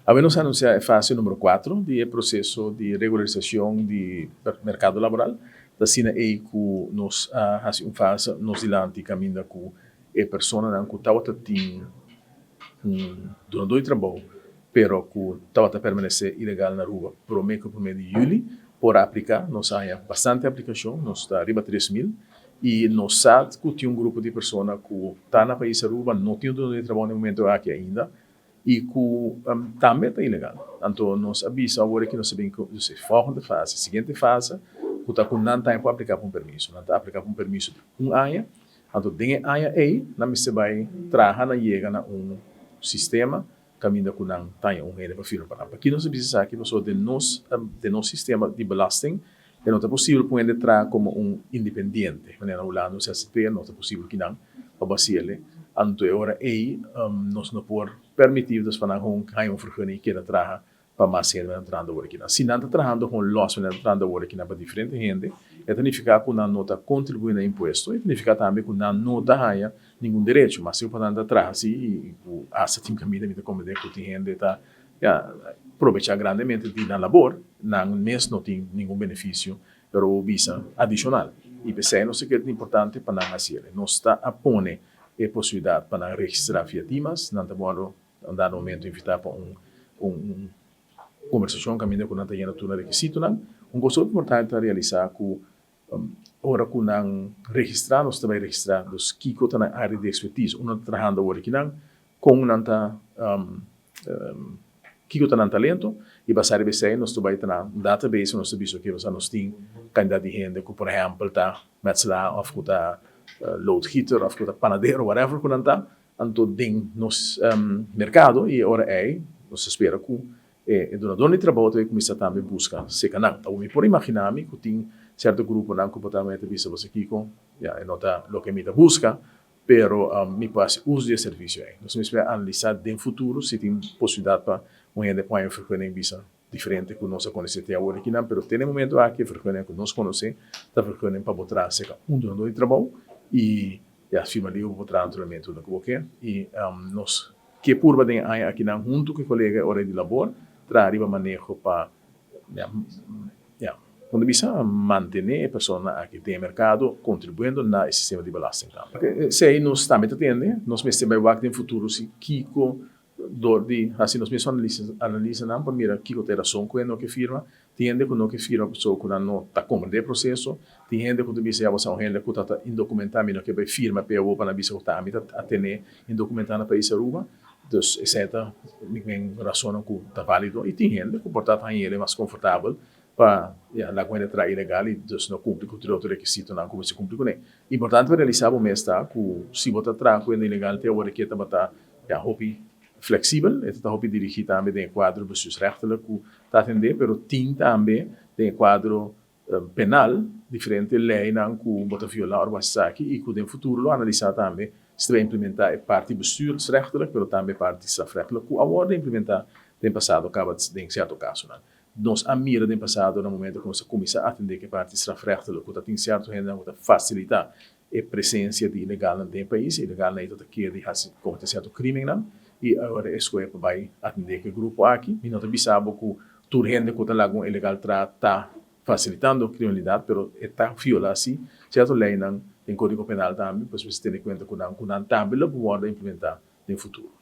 Awe nos a anuncia e fase numero 4 di e proceso di regularisacion di mercado laboral. Ta asina ey cu nos a haci un fase nos dilanti caminda cu e personanan cu tabata tin un dunador di trabou pero cu tabata permanece ilegal na Aruba prome cu prome di juli por a aplica. Nos a haya bastante aplicacion, nos ta riba 3000 y nos sa cu tin un grupo di persona cu ta na pais Aruba no tin un dunador di trabou na e momento aki ainda y cu tambe ta ilegal. Anto nos a bisa awor aki nos ta bin cu dus e volgende fase, e siguiente fase cu ta cu nan tambe por aplica pa un permiso. Nan ta aplica pa un permiso di un aña, anto den e aña ey nan mester bay traha nan yega na un sistema caminda cu nan ta haña un hende pa firma pa nan. Paki nos a bisa esaki? Pasobra den nos den nos sistema di belasting e no ta posibel pa un hende traha como un independiente, manera na Hulanda un zzp no ta posibel kinan pa bo haciele. Anto e ora ey nos no por permiti dus pa nan gewoon haña un vergunning y keda traha pa mas hende nan ta trahando awor akinan. Si nan ta trahando gewoon los manera nan ta trahando awor akinan pa diferente hende, e ta nifiká ku nan no ta kontribuí na impuesto, e ta nifiká tambe ku nan no ta haña ningun derecho. Mas si pa nan ta traha si i ku asta tin kaminda mi ta komprendé ku tin hende ta ya probechá grandemente di nan labor, nan mes no tin ningun benefisio pero bo bisa adishonal. I p'esei nos ta kere ta importante pa nan hasi el. Nos ta a pone e posibilidat pa nan registrá via Dimas, nan ta wòrdu Un dado momento invitá pa un un kombersashon kaminda ku nan ta yena tur nan rekisitonan. Un kos hopi importante ta realisá ku ora ku nan registrá nos ta bai registrá dus kiko ta nan área di ekspertis, unda nan ta trahando awor akinan, kon nan ta kiko ta nan talento i basá riba esei nos ta bai traha un database nos ta bisa oke nos tin kantidat di hende ku por ehèmpel ta metselaar òf ku ta loodgieter òf ku ta panadero whatever ku nan ta. Anto den nos merkado i e ora ei nos ta spera ku e dunadornan di trabou ta bai kuminsá tambe buska seka nan. Awor mi por imaginá mi ku tin sierto gruponan ku por ta mester bisa boso kiko, ya e no ta loke mi ta buska, pero mi por hasi uso di e servisio ei. Nos mester analisá den futuro si tin posibilidat pa un hende por haña un vergunning bisa diferente ku nos a konosé te awor akinan, pero te na e momento aki e vergunning ku nos konosé ta vergunning pa bo traha serka un dunador di trabou i ya firma liber pa bo traha naturalmente unda ku bo ke. I nos ke purba den e aña akinan huntu ku e kolega e ora di labor traha riba maneho pa ya ya kon ta bisa mantené e personanan aki den e merkado kontribuyendo na e sistema di belasting tambe. Esei nos tambe ta tende, nos mester bai wak den futuro si kiko Dor di hasi nos mes analisanan pa mira kiko ta e rason ku e no ke firma. Tin hende ku no ke firma pasobra ku nan no ta komprendé e proseso. Tin hende ku ta bisa ya bo sa un hende ku ta ta indokumentá mi no ke bai firma p'e awor pa nan bisa ku ta ami ta a ten'é indokumentá na pais Aruba. Dus esei ta mi rasonnan ku ta válido. I tin hende ku por ta ta hañ'el e mas konfortabel pa ya laga un hende traha ilegal i dus no kumpli ku tur e otro rekisitonan ku mester kumpli kuné. Importante pa realisá bo mes ta ku si bo ta traha ku hende ilegal te awor ke tabata Ya hopi flexibel, e ta hopi dirigi tambe den e cuadro bestuursrechtelijk cu ta atende, pero tin tambe den e cuadro penal diferente leynan cu bo ta viola ora bo haci esaki y cu den futuro lo analisa tambe si ta bay implementa e parti bestuursrechtelijk pero tambe e parti strafrechtelijk cu a wordo implementa den pasado caba den cierto casonan. Nos a mira den pasado na momento cu nos a cuminsa atende cu e parti strafrechtelijk cu ta tin cierto hendenan cu ta facilita E presencia di ilegalnan den e pais, e ilegalnan ei ta ta kere di haci comete cierto crimennan y awor e escohe pa bay atende cu e grupo aki. Mi no ta bisa bo cu tur hende cu ta laga un ilegal tra ta facilitando criminalidad, pero e ta viola si cierto leynan den codigo penal tambe, pues mester tene cuenta cu nan, cu nan tambe lo por wordo implementa den futuro.